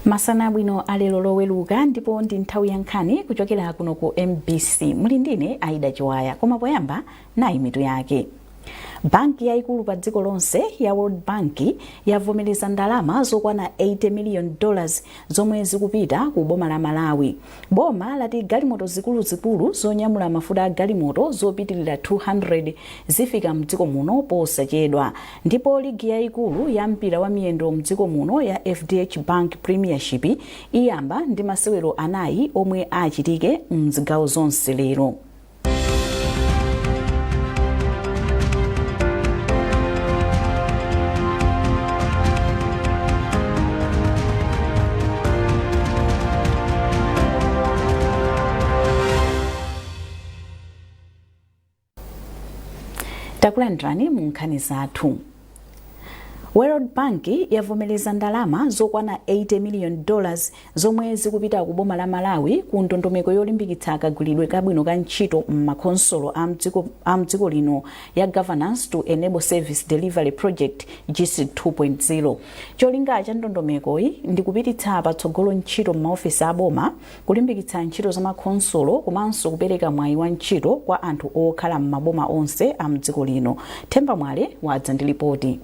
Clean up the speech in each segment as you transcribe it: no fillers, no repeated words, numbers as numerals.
Masana abwino alero Loweruka, ndipo ndi nthawi ya nkhani kuchokera kuno ku MBC. Muli ndine Aida Chiwaya, koma poyamba nayi mitu yake. Banki yayikulu pa dziko lonse ya World Bank yavomereza ndalama zokwana 80 million dollars zomwe zikupita ku boma la Malawi. Boma lati galimoto zikuluzikulu zonyamula mafuta a galimoto zopitilira 200 zifika mdziko muno posachedwa. Ndipo ligi yayikulu ya mpira wa miyendo mdziko muno ya FDH Bank Premiership iyamba ndi masewero anayi omwe achitike mzigawo zonse lero. Takulandirani mu nkhani zathu. World Bank yavomereza ndalama zokwana 80 million dollars zomwe zikupita ku boma la Malawi ku ndondomeko yolimbikitsa kagwiridwe kabwino ka ntchito m'makhonsolo a mdziko lino ya Governance to Enable Service Delivery Project, GESD 2.0. Cholinga cha ndondomekoyi ndi kupititsa patsogolo ntchito m'maofesi a boma, kulimbikitsa ntchito za makhonsolo komanso kupereka mwayi wa ntchito kwa anthu okhala m'maboma onse a mdziko lino. Themba Mwale wadza ndi lipoti.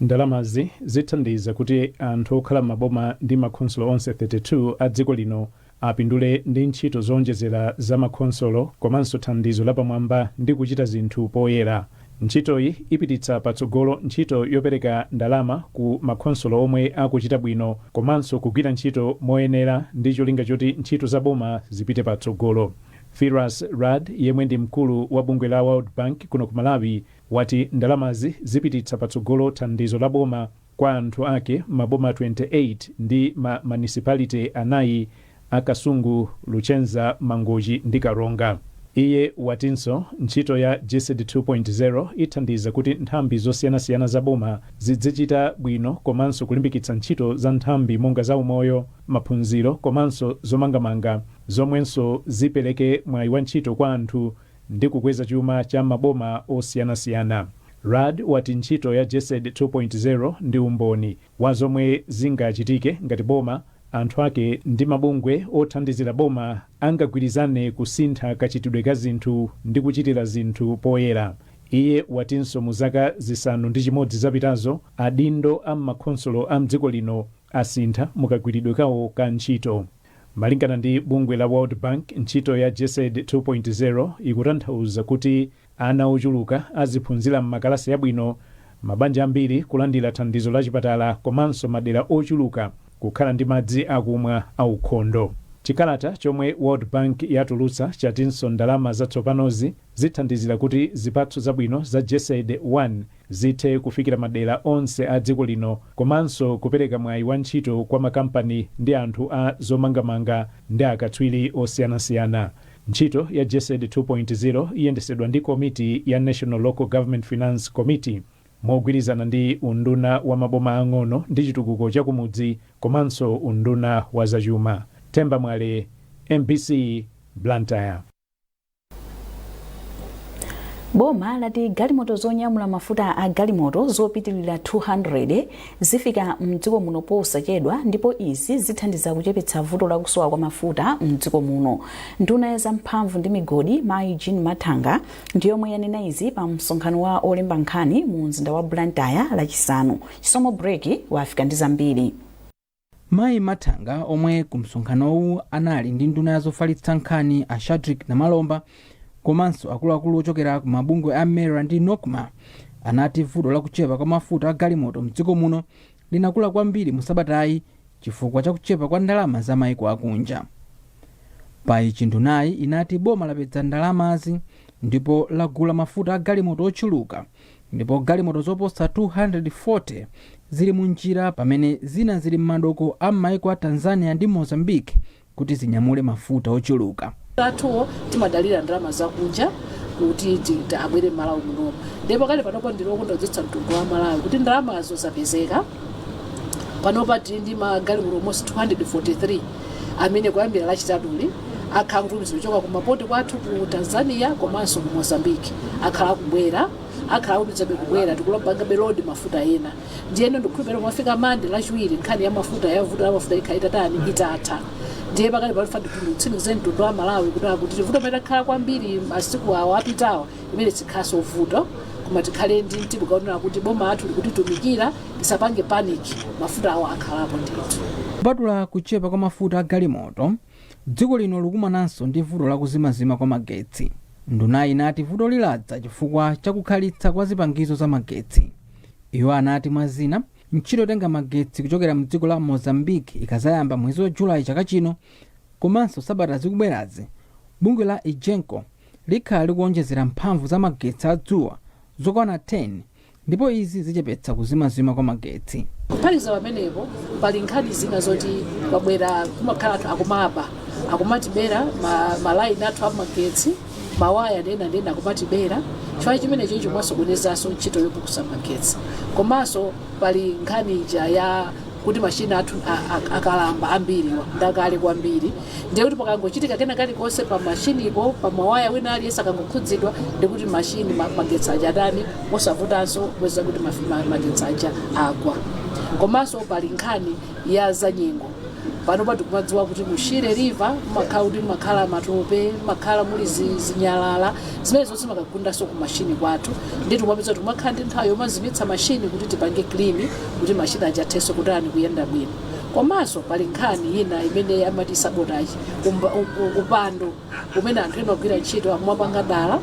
Ndalamazi zithandiza kuti anthu okhala m'maboma ndi makhonsolo onse 32 a dziko lino apindule ndi ntchito zoonjezera za makhonsolo komanso thandizo lapamwamba ndi kuchita zinthu poyera. Ntchitoyi ipititsa patsogolo ntchito yopereka ndalama ku makhonsolo omwe akuchita bwino komanso kugwira ntchito moyenera ndi cholinga choti ntchito za boma zipite patsogolo. Firas Raad, yemwe ndi mkulu wa bungwe la World Bank kuno ku Malawi, wati ndalamazi zipititsa patsogolo thandizo la boma kwa anthu ake m'maboma 28 ndi ma municipality anayi a Kasungu, Luchenza, Mangochi ndi Karonga. Iye watinso ntchito ya GESD 2.0 ithandiza kuti nthambi zosiyanasiyana za boma zidzichita bwino komanso kulimbikitsa ntchito za nthambi monga za umoyo, maphunziro komanso zomangamanga zomwenso zipereke mwayi wa ntchito kwa anthu ndi kukweza chuma cha maboma osiyanasiyana. Raad wati ntchito ya GESD 2.0 ndi umboni wa zomwe zingachitike ngati boma, anthu ake ndi mabungwe othandizira boma angagwirizane kusintha kachitidwe ka zinthu ndi kuchitira zinthu poyera. Iye watinso mu zaka 6 zapitazo, adindo a m'makhonsolo a m'dziko lino asintha mu kagwiridwe kawo ka ntchito. Malingana ndi bungwe la World Bank, ntchito ya GESD 2.0 ikutanthauza kuti ana ochuluka aziphunzira m'makalasi abwino, mabanja ambiri kulandira thandizo la chipatala komanso madera ochuluka kukhala ndi madzi akumwa aukhondo. Chikalata chomwe World Bank yatulutsa chatinso ndalama zatsopanozi zithandizira kuti zipatso zabwino za GESD 1 zithe kufikira madera onse a dziko lino komanso kupereka mwayi wa ntchito kwa makampani ndi anthu a zomangamanga ndi akatswiri osiyanasiyana. Ntchito ya GESD 2.0 iyendesedwa ndi komiti ya National Local Government Finance Committee mogwirizana ndi unduna wa maboma ang'ono ndi chitukuko cha kumudzi komanso unduna wa zachuma. Themba Mwale, MBC, Blantyre. Boma lati galimoto zonyamula mafuta a galimoto zopitilira 200 zifika mdziko muno posachedwa, ndipo izi zithandiza kuchepetsa vuto lakusowa kwa mafuta mdziko muno. Nduna ya zamphamvu ndi migodi, Mayi Jean Mathanga, ndi yomwe yanena izi pa msonkhano wa olemba nkhani mu mzinda wa Blantyre Lachisanu. Chisomo Breki wafika ndi zambiri. Mayi Mathanga, omwe ku msonkhanowu anali ndi nduna ya zofalitsa nkhani a Shadric Namalomba komanso akuluakulu ochokera ku mabungwe a MERA ndi NOCMA, anati vuto la kuchepa kwa mafuta a galimoto mdziko muno linakula kwambiri mu sabatayi chifukwa cha kuchepa kwa ndalama za maiko akunja. Pa ichi ndunayi inati boma lapeza ndalamazi ndipo lagula mafuta a galimoto ochuluka, ndipo galimoto zoposa 240 zili mu njira pamene zina zili m'madoko a m'maiko a Tanzania ndi Mozambique kuti zinyamule mafuta ochuluka. Athuwo timadalira ndalama zakunja kuti abwere m'Malawi munomo, ndipo pakali panopo ndili wokondwa kudziwitsa mtundu wa Malawi kuti ndalamazo zapezeka. Panopa tili ndi magalimoto almost 243 amene kuyambira Lachitatuli akhala akutumizidwa kuchoka kumapoti kwathu ku Tanzania komanso ku Mozambique, akhala akubwera. Akhala akupitirizabe kubwera, tikulopangabe load mafuta ena. Ndiyeno ndikukhulupirira mwafika Mande, Lachiwiri, nkhani ya mafuta, ya vuto la mafuta ikhala itatani, itatha. Ndiye pakali pano titsimikize mtundu wa Malawi kuti vuto pamene takhala kwambiri masiku awo apitawa, imene sikhaso vuto, koma tikhale ndi mtima kaonera kuti boma athu likutitumikira. Tisapange panic, mafuta awo akhalapo ndithu. Kupatula kuchepa kwa mafuta a galimoto, dziko lino likumananso ndi vuto lakuzimazima kwa magetsi. Ndunayi inati vuto liladza chifukwa chakukhalitsa kwa zipangizo za magetsi. Iwo anati mwa zina, ntchito yotenga magetsi kuchokera mdziko la Mozambique ikazayamba mwezi wa Julayi chaka chino, komanso sabata zikubwerazi bungwe la EGENCO likhala likuonjezera mphamvu za magetsi adzuwa zokwana 10, ndipo izi zichepetsa kuzimazima kwa magetsi. Kuphatikiza pamenepo, pali nkhani zina zoti pabwera kumakhala anthu akumaba, akumatibera malaini athu amagetsi, mawaya ndena ndena akumatibera. Chifukwa chimenecho chimwasokonezanso ntchito yopukusa magetsi. Komanso pali nkhani ija ya kuti mashina athu akalamba ambiriwa, ndakale kwambiri. Ndiye kuti pakangochitika kena kalikonse pa mashinipo, pa mawaya, wina aliyense akangokhudzidwa, ndikuti mashini magetsi aja atani, mosavutanso kupeza kuti magetsi aja agwa. Komanso pali nkhani ya zanyengo. Pano pati kumadziwa kuti mu Shire River mumakhala kuti mumakhala matope, mumakhala muli zinyalala zimene zonse makagundanso ku mashini kwathu. Ndi timapeza timakhala ndi nthawi yomazimitsa mashini kuti tipange clean, kuti mashini aja athenso kutani, kuyenda bwino. Komanso pali nkhani ina imene amati sabotage, upandu umene anthu ena agwira ntchito akumapanga dala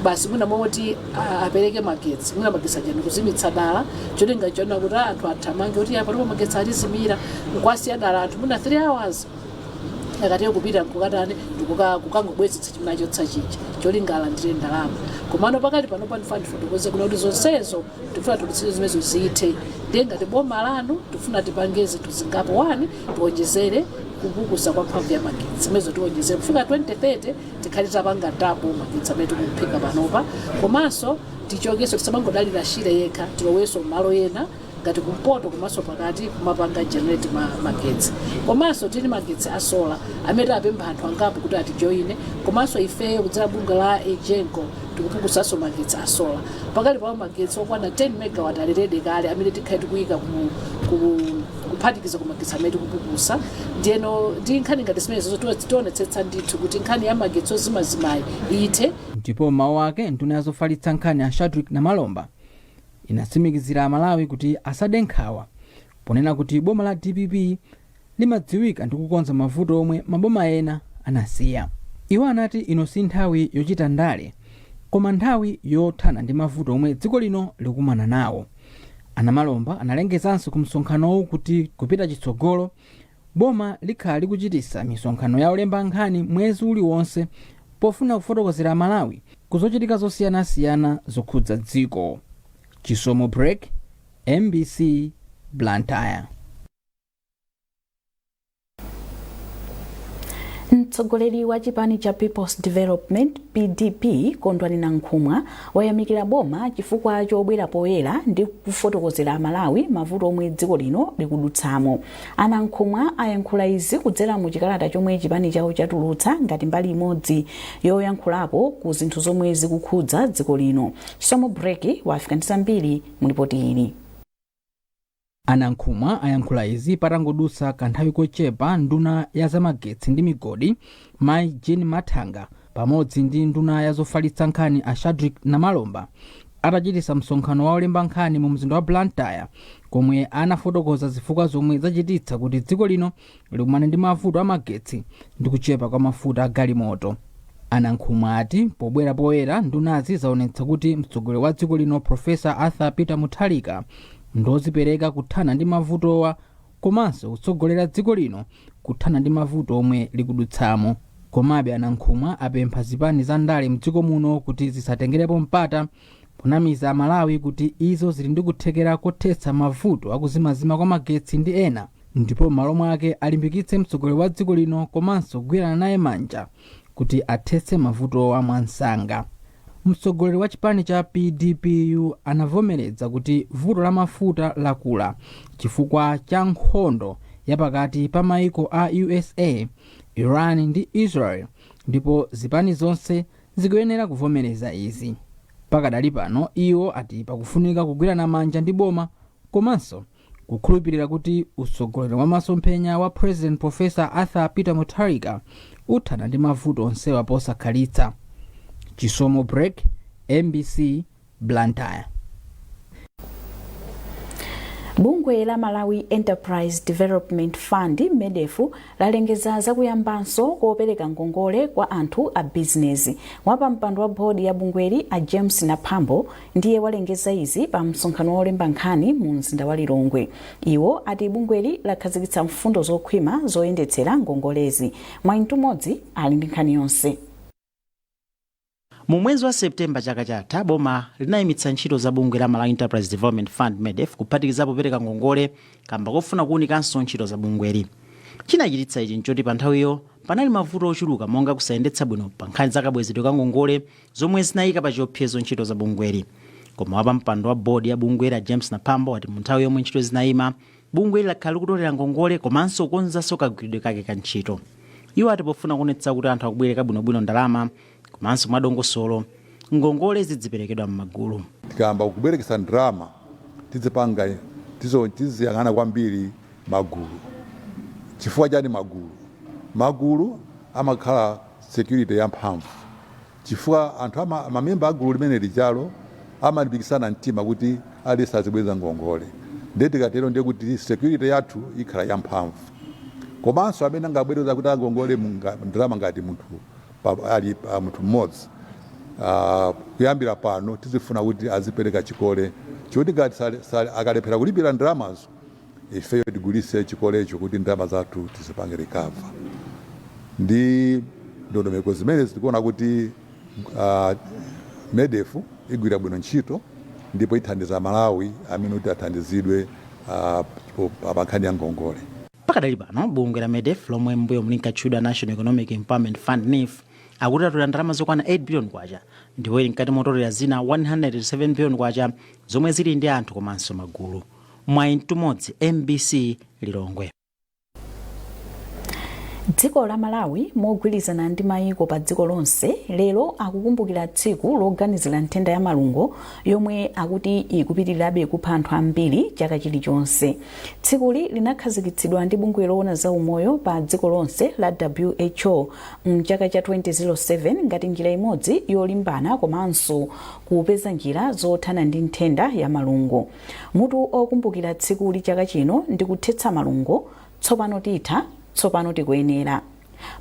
basi, mwina moti apereke magetsi, mwina magetsi aja ndikuzimitsa dala, cholinga chona kuti anthu athamange kuti apa magetsi atizimira, nkwasiya dala anthu mwina 3 hours. Akatiye kupita nkukatani, ndikukangobwezetsa chimene achotsa chija, cholinga alandire ndalama. Komano pakali pano ndifuna ndifotokoze kuna kuti zonsezo tifuna tulitsire zimenezo zithe. Ndiye ngati boma lanu tifuna tipange zinthu zingapo. 1, tiwonjezere kupukusa kwa mphamvu ya magetsi. Zimenezo tiwonjezere kufika 2030, tikhale tapanga double magetsi amene tikuphika panopa. Komanso tichokenso, tisamangodalira Shire yekha, tilowenso malo ena ngati kumpoto komanso pakati kumapanga generate magetsi. Komanso tili magetsi a solar amene apempha anthu angapo kuti atijoyine. Komanso ifeyo kudzera bungwe la EGENCO tikupukusanso magetsi a solar. Pakali pawo magetsi okwana 10 megawatt ali ready kale, amene tikhale tikuyika kuphatikiza ku magetsi amene tikupukusa. Ndiyeno ndi nkhani ngati zimenezo tionetsetsa ndithu kuti nkhani ya magetsi ozimazimayi ithe. Ndipo mawu ake, nduna yazofalitsa nkhani a Shadrick Namalomba inatsimikizira Amalawi kuti asade nkhawa, ponena kuti boma la DPP limadziwika ndi kukonza mavuto omwe maboma ena anasiya. Iwo anati ino si nthawi yochita ndale, koma nthawi yothana ndi mavuto omwe dziko lino likumana nawo. Anamalomba analengezanso ku msonkhanowu kuti kupita chitsogolo, boma likhala likuchitisa misonkhano ya olemba nkhani mwezi uliwonse, pofuna kufotokozera Amalawi kuzochitika zosiyanasiyana zokhudza dziko. Chisomo Break, MBC, Blantyre. Mtsogoleri wa chipani cha People's Development, PDP, Kondwani Nankhumwa wayamikira boma chifukwa chobwera poyera ndi kufotokozera Amalawi mavuto omwe dziko lino likudutsamo. Anankhumwa ayankhula izi kudzera mu chikalata chomwe chipani chawo chatulutsa ngati mbali imodzi yoyankhulapo ku zinthu zomwe zikukhudza dziko lino. Chisomo Break wafika ndi zambiri mu ripoti ili. Anankhumwa ayankhula izi patangodutsa kanthawi kochepa nduna ya zamagetsi ndi migodi, Mai Jean Mathanga, pamodzi ndi nduna ya zofalitsa nkhani a Shadrick Namalomba atachitisa msonkhano wa olemba nkhani mu mzinda wa Blantyre, komwe anafotokoza zifukwa zomwe zachititsa kuti dziko lino likumane ndi mavuto amagetsi ndi kuchepa kwa mafuta a galimoto. Anankhumwa ati pobwera poyera, ndunazi zaonetsa kuti mtsogoleri wa dziko lino, Profesa Arthur Peter Mutharika, ndozipereka kuthana ndi mavutowa komanso kutsogolera dziko lino kuthana ndi mavuto omwe likudutsamo. Komabe Anankhumwa apempha zipani za ndale mdziko muno kuti zisatengerepo mpata ponamiza Amalawi kuti izo zili ndi kuthekera kothetsa mavuto akuzimazima kwa magetsi ndi ena, ndipo m'malo mwake alimbikitse mtsogoleri wa dziko lino komanso kugwirana naye manja kuti athetse mavutowa mwansanga. Mtsogoleri wa chipani cha PDPU anavomereza kuti vuto la mafuta lakula chifukwa cha nkhondo yapakati pa maiko a USA, Iran ndi Israel, ndipo zipani zonse zikuyenera kuvomereza izi. Pakadali pano iwo ati pakufunika kugwirana manja ndi boma komanso kukhulupirira kuti utsogoleri wa masomphenya wa President Professor Arthur Peter Mutharika uthana ndi mavuto onsewa posakhalitsa. Chisomo Break, MBC, Blantyre. Bungwe la Malawi Enterprise Development Fund, MEDEF, lalengeza zakuyambanso kopereka ngongole kwa anthu a bizinezi. Wapampando wa bodi ya bungweli, a James Naphambo, ndiye walengeza izi pa msonkhano wolemba nkhani mu mzinda wa Lilongwe. Iwo ati bungweli lakhazikitsa mfundo zokhwima zoyendetsera ngongolezi. Mwayintumodzi ali ndi nkhani yonse. Mu mwezi wa Septemba chaka chatha, boma linayimitsa ntchito za bungwe la Malawi Enterprise Development Fund, MEDEF, kuphatikizapo kupereka ngongole, kamba kofuna kuwunikanso ntchito za bungweli. Chinachititsa ichi nchoti pa nthawiyo panali mavuto ochuluka, monga kusayendetsa bwino pa nkhani za kabwezedwe ka ngongole, zomwe zinayika pa chiopsezo ntchito za bungweli. Koma wapampando wa bodi ya bungweli, a James Naphambo, ati mu nthawi yomwe ntchito zinayima, bungweli lakhala likutolera ngongole komanso kukonzanso kagwiridwe kake ka ntchito. Iwo ati pofuna kuonetsa kuti anthu akubwereka bwinobwino ndalama komanso mwadongosolo, ngongole zidziperekedwa m'magulu. Tikayamba kubwerekesa ndalama, tizipanga tiziyang'ana kwambiri magulu. Chifukwa chani magulu? Magulu amakhala security yamphamvu, chifukwa anthu mamemba a gulu limene lijalo amalimbikisana mtima kuti aliyense azibweza ngongole. Ndiye tikatero, ndiye kuti security yathu ikhala yamphamvu. Komanso amene angabwereza kuti angongole ndalama ngati munthu ali munthu mmodzi, kuyambira pano tizifuna kuti azipereka chikole choti ngati akalephera kulipira ndalamazo, ifeyo tigulise chikolecho kuti ndalama zathu tizipange recover. Ndi ndondomeko zimene zikuona kuti MEDEF igwira bwino ntchito ndipo ithandiza Malawi amene kuti athandizidwe pa nkhani ya ngongole. Pakadali pano bungwe la MEDEF, lomwe mbuyo linkatchedwa National Economic Empowerment Fund, NEEF, akuti atolera ndalama zokwana 8 billion kwacha ndipo ili mkati motolera zina 107 billion kwacha zomwe zili ndi anthu komanso magulu. Mwayi Mtumodzi, MBC, Lilongwe. Dziko la Malawi mogwirizana ndi mayiko pa dziko lonse lero akukumbukira tsiku loganizira nthenda ya malungo, yomwe akuti ikupitirirabe kupha anthu ambiri chaka chilichonse. Tsikuli linakhazikitsidwa ndi bungwe loona za umoyo pa dziko lonse la WHO mchaka cha 2007 ngati njira imodzi yolimbana komanso kupeza njira zothana ndi nthenda ya malungo. Mutu okumbukira tsikuli chaka chino ndi "Kuthetsa malungo: tsopano titha, tsopano tikuyenera".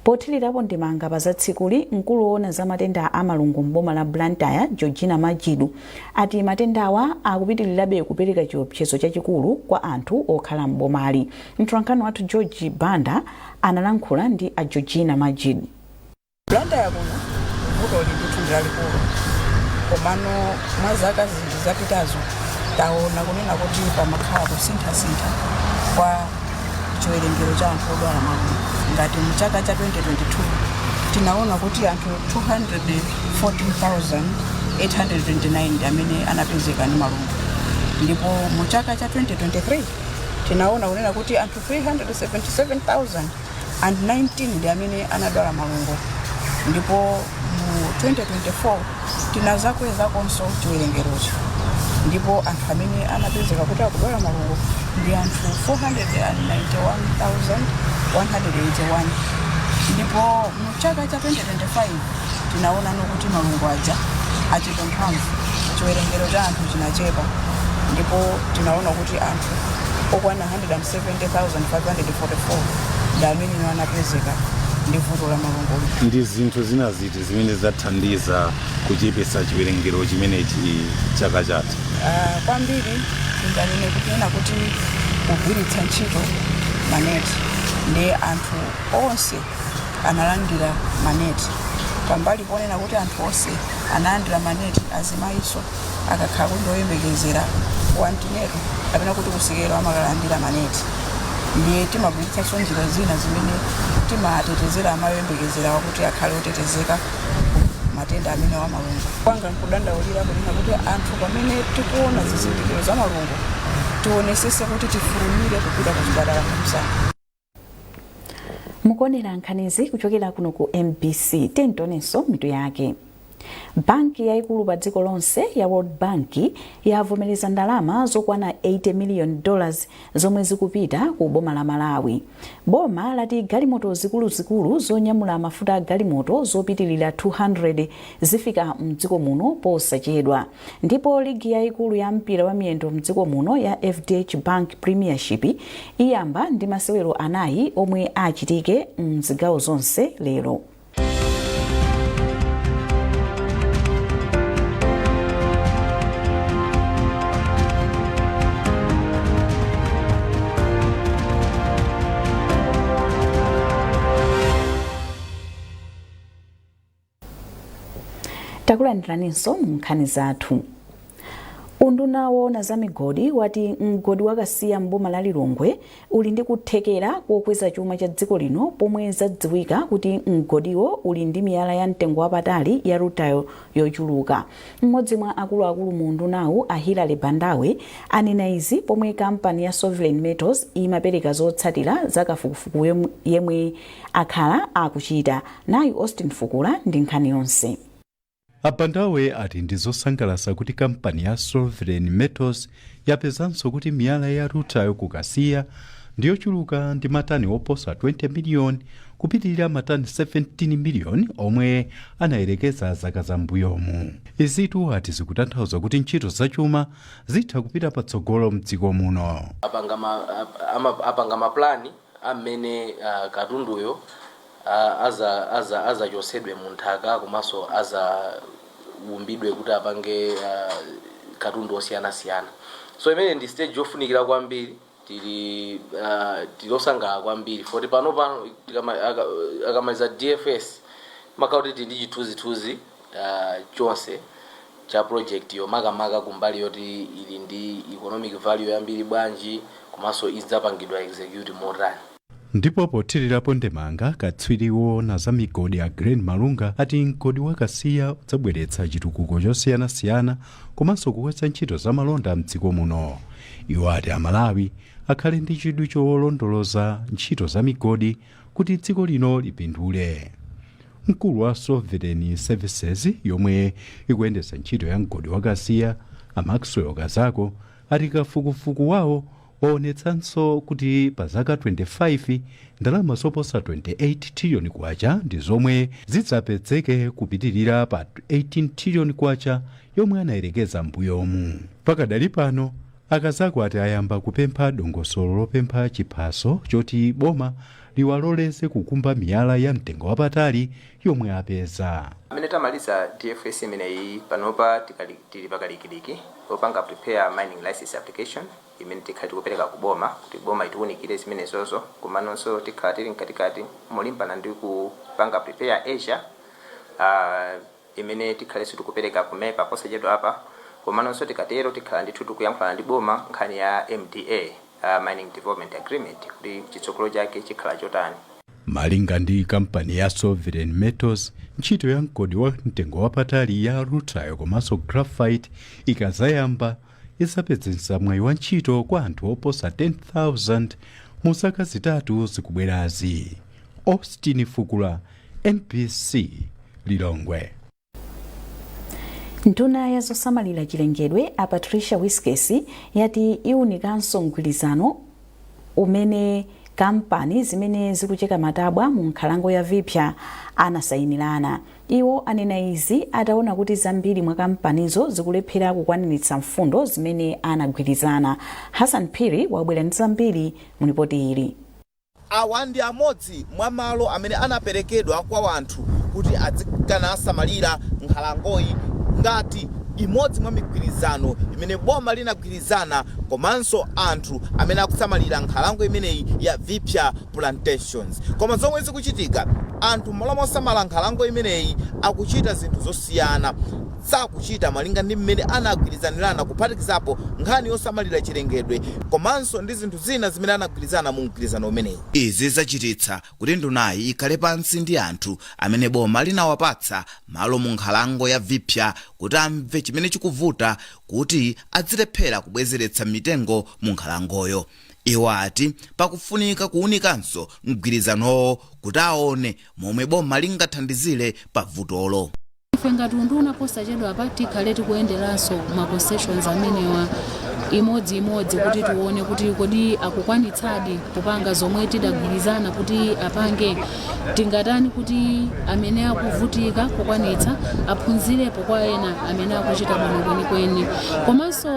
Pothirirapo ndemanga pa za tsikuli, mkulu woona za matenda a malungo m'boma la Blantyre, Georgina Majidu, ati matendawa akupitirirabe kupereka chiopsezo chachikulu kwa anthu okhala m'bomali. Mtolankhani wathu George Banda analankhula ndi a Georgina Majidu. Blantyre kuno vuto ndithu ndi lalikulu, komano mwa zaka zinthu zapitazo taona kunena kuti pamakhala kusinthasintha kwa chiwerengero cha anthu odwala malungo. Ngati mu chaka cha 2022 tinaona kuti anthu 214,829 ndi amene anapezeka ndi malungo, ndipo mu chaka cha 2023 tinaona kunena kuti anthu 377,019 ndi amene anadwala malungo, ndipo mu 2024 tinazakwezakonso chiwerengerocho, ndipo anthu amene anapezeka kuti akudwala malungo ndi anthu 491,181. Ndipo mu chaka cha 2025 tinaonano kuti malungo aja achepa mphamvu, chiwerengero cha anthu chinachepa, ndipo tinaona kuti anthu okwana 170,544 ndi amene anapezeka ndi vuto la malungo. Ndi zinthu zina ziti zimene zathandiza kuchepetsa chiwerengero chimenechi chaka chatha? Kwambiri tinganene kunena kuti kugwiritsa ntchito maneti, ndi anthu onse analandira maneti. Pambali ponena kuti anthu onse analandira maneti, azimayiso akakhala kuti ndoyembekezera ku antenatal kapena kuti kusikelo amakalandira maneti. Ndiye timagwiritsanso njira zina zimene timatetezera amayi oyembekezera kuti akhale otetezeka ku matenda amene wa malungo. Kwanga nkudandaulira kunena kuti anthu pamene tikuona zizindikiro za malungo, tionesese kuti tifulumire kupita ku chipatala msanga. Mukuonera nkhanizi kuchokera kuno ku MBC. Tentonenso mitu yake. Banki yayikulu pa dziko lonse ya World Bank yavomereza ndalama zokwana 80 million dollars zomwe zikupita ku boma la Malawi. Boma lati galimoto zikuluzikulu zonyamula mafuta a galimoto zopitilira 200 zifika mdziko muno posachedwa. Ndipo ligi yayikulu ya mpira wa miyendo mdziko muno ya FDH Bank Premiership iyamba ndi masewero anayi omwe achitike mzigawo zonse lero. Takulandiraninso mu nkhani zathu. Unduna woona za migodi wati mgodi wa Kasiya m'boma la Lilongwe uli ndi kuthekera kokweza chuma cha dziko lino pomwe zadziwika kuti mgodiwo uli ndi miyala ya mtengo wapatali ya rutile yochuluka. Mmodzi mwa akuluakulu mu undunawu, a Hillary Bandawe, anena izi pomwe kampani ya Sovereign Metals imapereka zotsatira za kafukufuku yemwe akhala akuchita. Nayu Austin Fukula ndi nkhani yonse. A Bandawe ati ndi zosangalatsa kuti kampani ya Sovereign Metals yapezanso kuti miyala ya rutile ku Kasiya ndiyochuluka ndi matani oposa 20 miliyoni kupitirira matani 17 miliyoni omwe anayerekeza zaka zambuyomu. Izitu ati zikutanthauza kuti ntchito zachuma zitha kupita patsogolo mdziko muno. Apanga maplani amene katunduyo azachosedwe mu nthaka komanso azaumbidwe kuti apange katundu osiyanasiyana. So imene ndi stage yofunikira kwambiri. Tili osangalala kwambiri poti pano akamaliza DFS makauti tili ndi chithunzithunzi chonse cha project yo, makamaka kumbali yoti ili ndi economic value yambiri bwanji komanso idzapangidwa execute motani. Ndipo pothirirapo ndemanga, katswiri woona za migodi a Glen Malunga ati mgodi wa Kasiya udzabweretsa chitukuko chosiyanasiyana komanso kukweza ntchito za malonda mdziko muno. Iwo ati Amalawi akhale ndi chidwi cholondoloza ntchito za migodi kuti dziko lino lipindule. Mkulu wa Sovereign Services yomwe ikuyendetsa ntchito ya mgodi wa Kasiya, a Maxwell Kazako, ati kafukufuku wawo waonetsanso kuti pa zaka 25 ndalama zoposa 28 trillion kwacha ndi zomwe zidzapezeke kupitirira pa 18 trillion kwacha yomwe anayerekeza mbuyomu. Pakadali pano, a Kazako ati ayamba kupempha dongosolo lopempha chiphaso choti boma liwaloleze kukumba miyala ya mtengo wapatali yomwe apeza. Amene tamaliza DFS imeneyi, panopa tili pakalikiliki popanga prepare mining license application imene tikhala tikupereka ku boma kuti boma itiwunikire zimenezozo. Komanonso tikhala tili mkatikati molimbana ndi kupanga prepare ESIA imene tikhalenso tikupereka ku MEPA posachedwa apa. Komanonso tikatero tikhala ndithu tikuyankhulana ndi boma nkhani ya MDA, mining development agreement, kuti chitsogolo chake chikhala chotani. Malinga ndi kampani ya Sovereign Metals, ntchito ya mgodi wa mtengo wapatali ya rutile komanso graphite ikazayamba izapezetsa mwayi wa ntchito kwa anthu oposa 10,000 mu zaka 3 zikubwerazi. Austin Fukula, MBC, Lilongwe. Nduna ya zosamalira chilengedwe a Patricia Wiskes yati iwunikanso mgwirizano umene kampani zimene zikucheka matabwa mu nkhalango ya Viphya anasayinirana. Iwo anena izi ataona kuti zambiri mwa kampanizo zikulephera kukwaniritsa mfundo zimene anagwirizana. Hassan Phiri wabwera ndi zambiri mu ripoti ili. Awa ndi amodzi mwa malo amene anaperekedwa kwa anthu kuti adzikanasamalira nkhalangoyi ngati imodzi mwa migwirizano imene boma linagwirizana komanso anthu amene akusamalira nkhalango imeneyi ya Viphya Plantations. Koma zomwe zikuchitika, anthu m'malo mosamala nkhalango imeneyi akuchita zinthu zosiyana, sakuchita malinga ndi mmene anagwirizanirana, kuphatikizapo nkhani yosamalira chilengedwe komanso ndi zinthu zina zimene anagwirizana mu mgwirizano umenewu. Izi zachititsa kuti ndunayi ikhale pansi ndi anthu amene boma linawapatsa malo mu nkhalango ya Viphya kuti amve chimene chikuvuta kuti adzilephera kubwezeretsa mitengo mu nkhalangoyo. Iwo ati pakufunika kuwunikanso mgwirizanowo kuti aone momwe boma lingathandizire pa vutolo. Ife ngati unduna posachedwapa tikhale tikuyenderanso ma concessions amenewa imodziimodzi kuti tione kuti kodi akukwanitsadi kupanga zomwe tidagwirizana kuti apange. Tingatani kuti amene akuvutika kukwanitsa aphunzirepo kwa ena amene akuchita bwino kwenikweni. Komanso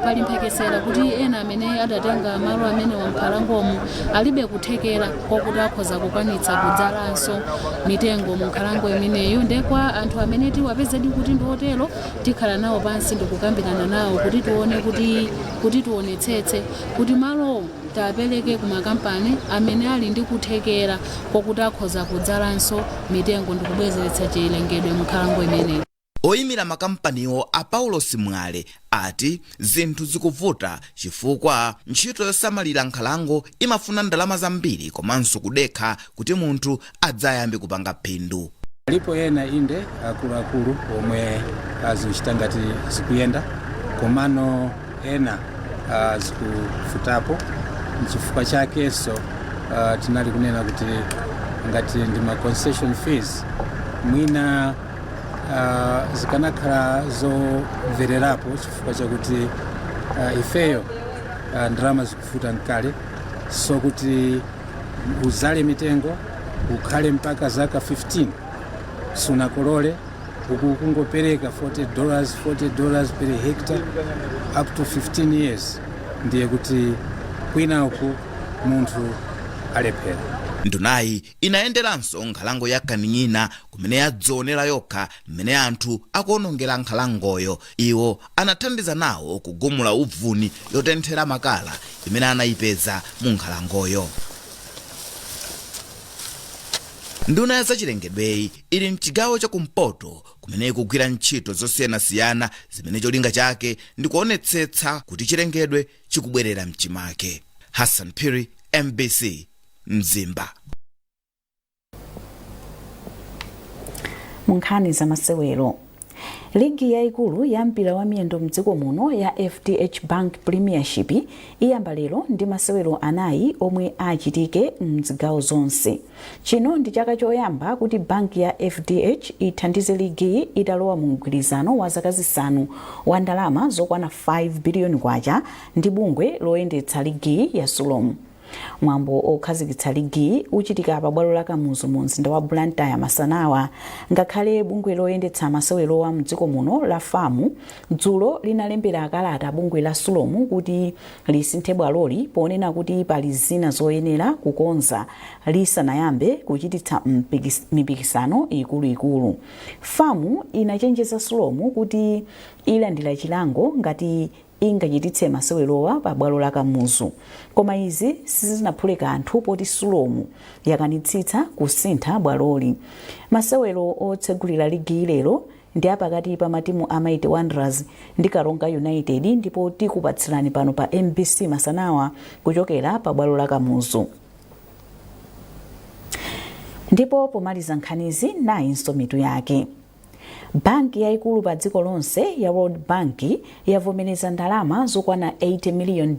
pali mphekesera kuti ena amene adatenga malo amenewa m'nkhalangomu alibe kuthekera kokuti akhoza kukwanitsa kudzalanso mitengo mu nkhalango imeneyo. Nde kwa anthu amene tiwapezedi kuti ndi otero, tikhala nawo pansi ndikukambirana nawo kuti tione kuti kuti tionetsetse kuti malowo tiapereke ku makampani amene ali ndi kuthekera kokuti akhoza kudzalanso mitengo ndikubwezeretsa chilengedwe mu nkhalango imeneyi. Oyimira makampaniwo a Paulos Mwale ati zinthu zikuvuta chifukwa ntchito yosamalira nkhalango imafuna ndalama zambiri komanso kudekha kuti munthu adzayambe kupanga phindu. Alipo ena inde akuluakulu omwe zikuchita ngati zikuyenda, komano ena zikufutapo. Nchifukwa chakenso tinali kunena kuti ngati ndi ma concession fees mwina zikanakhala zomvererapo, chifukwa chakuti ifeyo ndalama zikufuta mkale, so kuti uzale mitengo ukhale mpaka zaka 15 sunakolole, uku kungopereka $40, $40 per hectare up to 15 years, ndiye kuti kwina uku munthu alephera. Ndunayi inayenderanso nkhalango ya Kaninyina kumene yadzionera yokha mmene anthu akuonongera nkhalangoyo. Iwo anathandiza nawo kugumula uvuni yotenthera makala imene anayipeza mu nkhalangoyo. Nduna ya zachilengedweyi ili mchigawo chakumpoto kumene ikugwira ntchito zosiyanasiyana zimene cholinga chake ndi kuonetsetsa kuti chilengedwe chikubwerera mchimake. Hassan Phiri, MBC, Mzimba. Mu nkhani za masewero, ligi yayikulu ya mpira wa miyendo mdziko muno ya FDH Bank Premiership iyamba lero ndi masewero anayi omwe achitike mzigawo zonse. Chino ndi chaka choyamba kuti banki ya FDH ithandize ligiyi italowa mu mgwirizano wa zaka 5 wa ndalama zokwana 5 biliyoni kwacha ndi bungwe loyendetsa ligiyi ya Sulom. Mwambo okhazikitsa ligiyi uchitika pa bwalo la Kamuzu mu mzinda wa Blantyre masanawa. Ngakhale bungwe loyendetsa masewerowa mdziko muno la FAM dzulo linalembera kalata bungwe la Sulom kuti lisinthe bwaloli ponena kuti pali zina zoyenera kukonza lisanayambe kuchititsa mipikisano ikuluikulu. FAM inachenjeza Sulom kuti ilandira chilango ngati ingachititse masewerowa pa bwalo la Kamuzu. Koma izi sizinaphule kanthu poti Sulom yakanitsitsa kusintha bwaloli. Masewero otsegulira ligiyi lero ndi apakati pa matimu a Mighty Wanderers ndi Karonga United ndipo tikupatsirani pano pa MBC masanawa kuchokera pa bwalo la Kamuzu. Ndipo pomaliza nkhanizi, nayinso mitu yake. Banki yayikulu pa dziko lonse ya World Bank yavomereza ndalama zokwana $80 million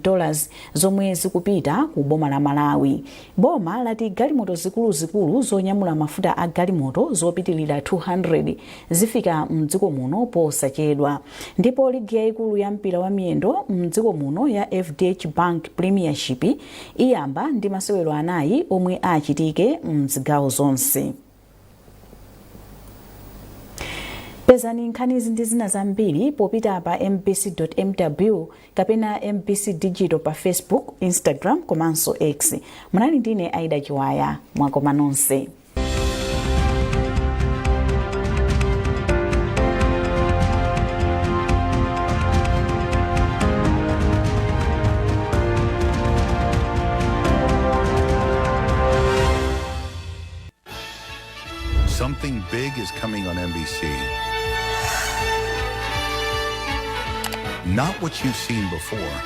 zomwe zikupita ku boma la Malawi. Boma lati galimoto zikuluzikulu zonyamula mafuta a galimoto zopitilira 200 zifika mdziko muno posachedwa. Ndipo ligi yayikulu ya mpira wa miyendo mdziko muno ya FDH Bank Premiership iyamba ndi masewero anayi omwe achitike mzigawo zonse. Pezani nkhanizi ndi zina zambiri popita pa mbc.mw kapena MBC Digital pa Facebook, Instagram komanso X. Munali ndine Aida Chiwaya. Mwakoma nonse. Something big is coming on MBC. Not what you've seen before.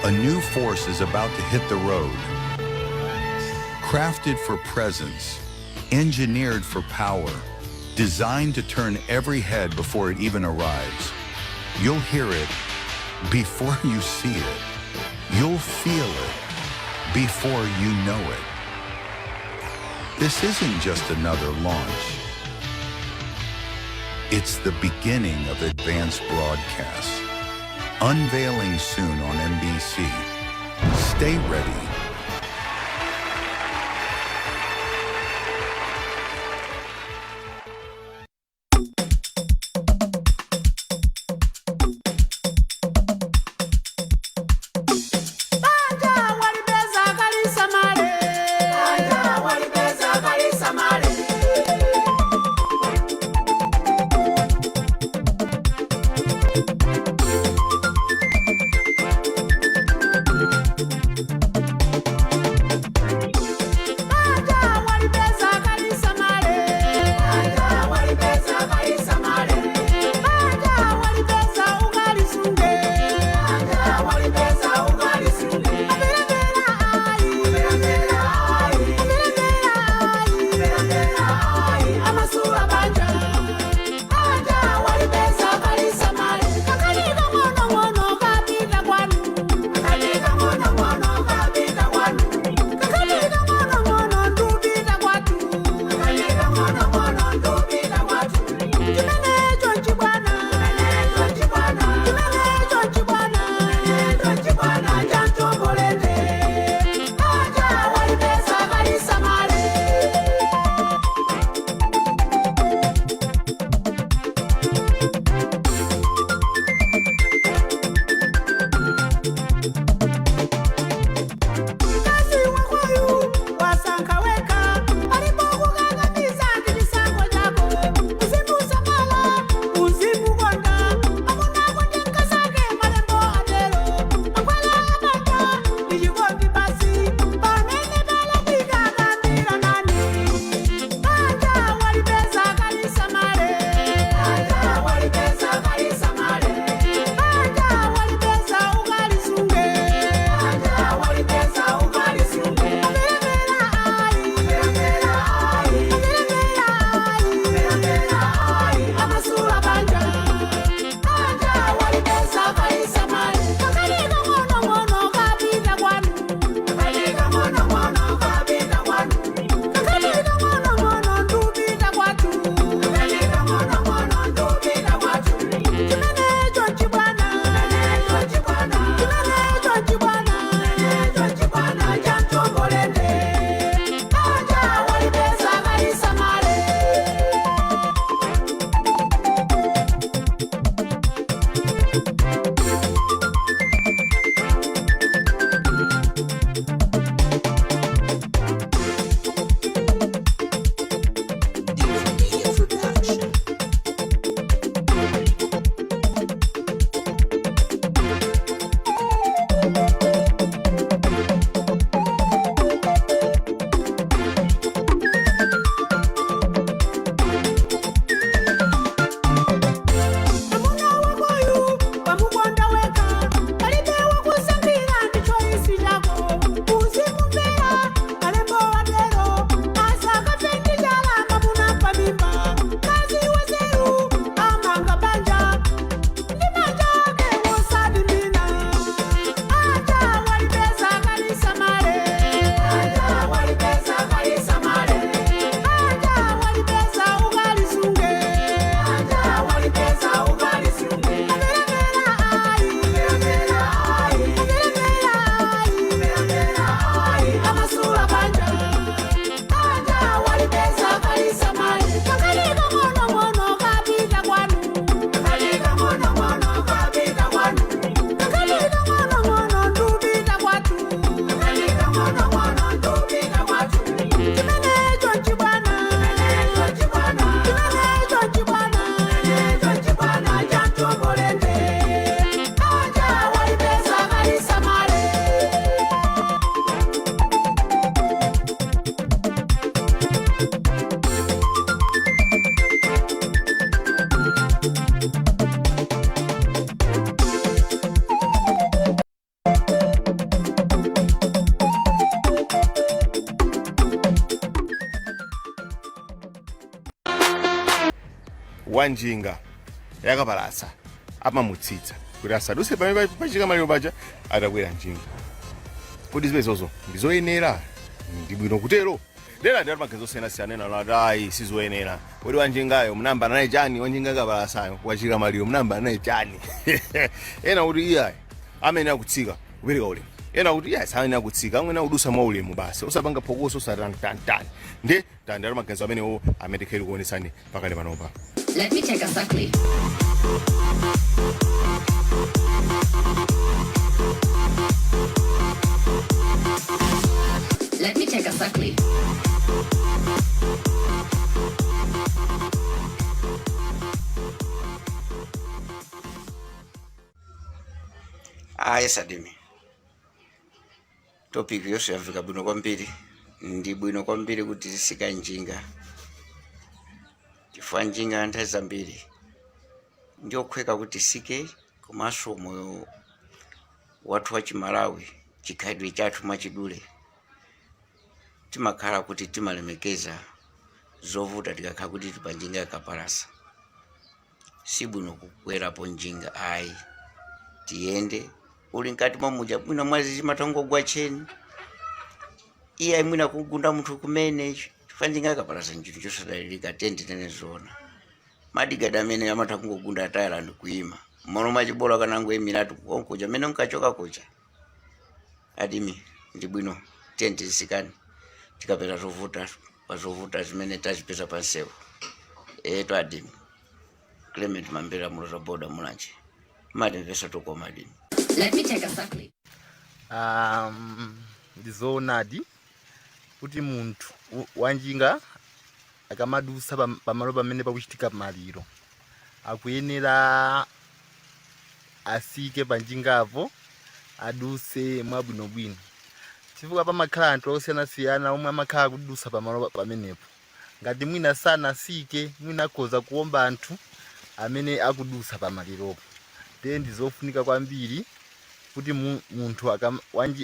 A new force is about to hit the road. Crafted for presence, engineered for power, designed to turn every head before it even arrives. You'll hear it before you see it. You'll feel it before you know it. This isn't just another launch. It's the beginning of advanced broadcasts. Unveiling soon on MBC. Stay ready. Banja walipeza kalisamale. Banja walipeza kalisamale. Banja walipeza kalisamale. Banja walipeza kalisamale. Banja walipeza ukalisunge. Banja walipeza ukalisunge. Amelemela ai. Amelemela ai. Amelemela ai. Amelemela ai. Amasula banja. Banja walipeza kalisamale. Kakalika ngono ngono kapita kwanu. Kakalika ngono ngono kapita kwanu. Kakalika ngono ngono ndupita kwatu. Kakalika ngono ngono ndupita kwatu. Chimenecho chibwana. Chimenecho chibwana. Chimenecho chibwana. Chimenecho chibwana cha mchombolende. Banja walipeza kalisamale. Mkazi wakwayu wasankaweka alipokukangamiza ndi chisango chako uzimusamala uzimukonda amunako ndi mkazake malembo atero akwala abanja ndi chikondi basi pamene palapika kambira nani banja walipeza kalisamale banja walipeza kalisamale banja walipeza ukalisunge banja walipeza ukalisunge amelemela ai amelemela ai amelemela ai amelemela ai amasula banja banja walipeza kalisamale kakalika ngono ngono kapita kwanu kakalika ngono ngono kapita kwanu kakalika ngono ngono ndupita kwatu kakalika ngono ngono ndupita kwatu chimenecho chibwana chimenecho chibwana chimenecho chibwana chimenecho chibwana cha mchombolende banja walipeza kalisamale. Amuna wakoyu wamukonda weka palibe wakusankhira ndi choisi chako uzimumvera malembo atero asakafe ndi chala mamuna pamimba kazi wazeru amanga banja ndi manja ake wosadimina anja walipeza kalisamale anja walipeza kalisamale anja walipeza ukalisunge anja walipeza ukalisunge amelemela ai amelemela ai amelemela ai amelemela ai amasula banja anja walipeza kalisamale kakalika ngono ngono kapita kwanu kakalika ngono ngono kapita kwanu kakalika ngono ngono ndupita kwatu kakalika ngono ngono ndupita kwatu chimenecho chibwana chimenecho chibwana chimenecho chibwana chimenecho chibwana cha mchombolende anja walipeza kalisamale. Wanjinga yakapalasa amamutsitsa kuti asadutse pamene pachika maliro paja atakwera njinga. Kodi zimenezozo ndizoyenera? Ndi bwino kutero? Lera ndi maganizo osiyanasiyana, ena anati ayi, sizoyenera kuti wanjingayo munamba naye chani, wanjinga kapalasayo wachika maliro munamba naye chani. Ena kuti iyayi, amene akutsika kupereka ulemu. Ena kuti iyayi, samene akutsika, amene akudusa mwa ulemu basi, osapanga phokoso, osatantantani. Ndi tandalo maganizo amenewo amene tikhale kuonesani pakali panopa. Let me take a suckly. Let me take a suckly. Ayi, sadimi topic yonse yamveka bwino kwambiri. Ndi bwino kwambiri kuti tisika njinga, chifukwa njinga nthawi zambiri ndiyokhweka kuti tisike, komanso moyo wathu wa Chimalawi, chikhalidwe chathu mwachidule, timakhala kuti timalemekeza zovuta. Tikakhala kuti tili pa njinga yakapalasa, sibwino kukwerapo njinga ayi, tiyende. Uli mkati mwa muja, mwina mwazi chimatangogwa tcheni, iye mwina kugunda munthu kumene, chifukwa njinga yakapalasa nchinthu chosadalirika. Tende tene zoona, madigadi amene amatha kungogunda tayala ndi kuyima mmalo mwachibola kanangoyimiratu konkuja amene nkachoka kuja. Adimi, ndi bwino tiye tisikani tikapeza zovuta pa zovuta zimene tazipeza pansewu. Eto adimi, Clement Mambera, Muloza Boda, Mulanje, matimvesa tokoma adimi. Let me take a suckly. Ndizoonadi kuti munthu wanjinga akamadusa pamalo pamene pakuchitika maliro akuyenera asike panjingapo, aduse mwabwinobwino, chifukwa pamakhala anthu osiyanasiyana omwe amakhala kudusa pamalo pamenepo. Ngati mwina sanasike, mwina akhoza kuomba anthu amene akudusa pamaliropo. Ndiye ndizofunika kwambiri kuti munthu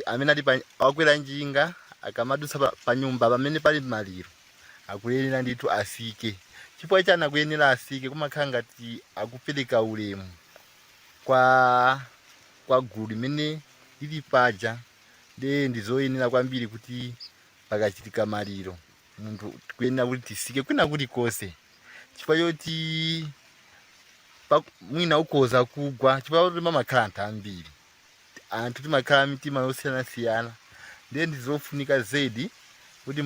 amene ali wakwera njinga akamadusa pa nyumba pamene pali maliro akuyenera ndithu asike. Chifukwa chani akuyenera asike? Kumakhala ngati akupereka ulemu kwa gulu limene lili paja. Ndiye ndizoyenera kwambiri kuti pakachitika maliro munthu tikuyenera kuti tisike kwina kulikonse, chifukwa choti mwina ukhoza kugwa, chifukwa kuti pamakhala anthu ambiri, anthu timakhala mitima yosiyanasiyana. Ndiye ndizofunika zedi kuti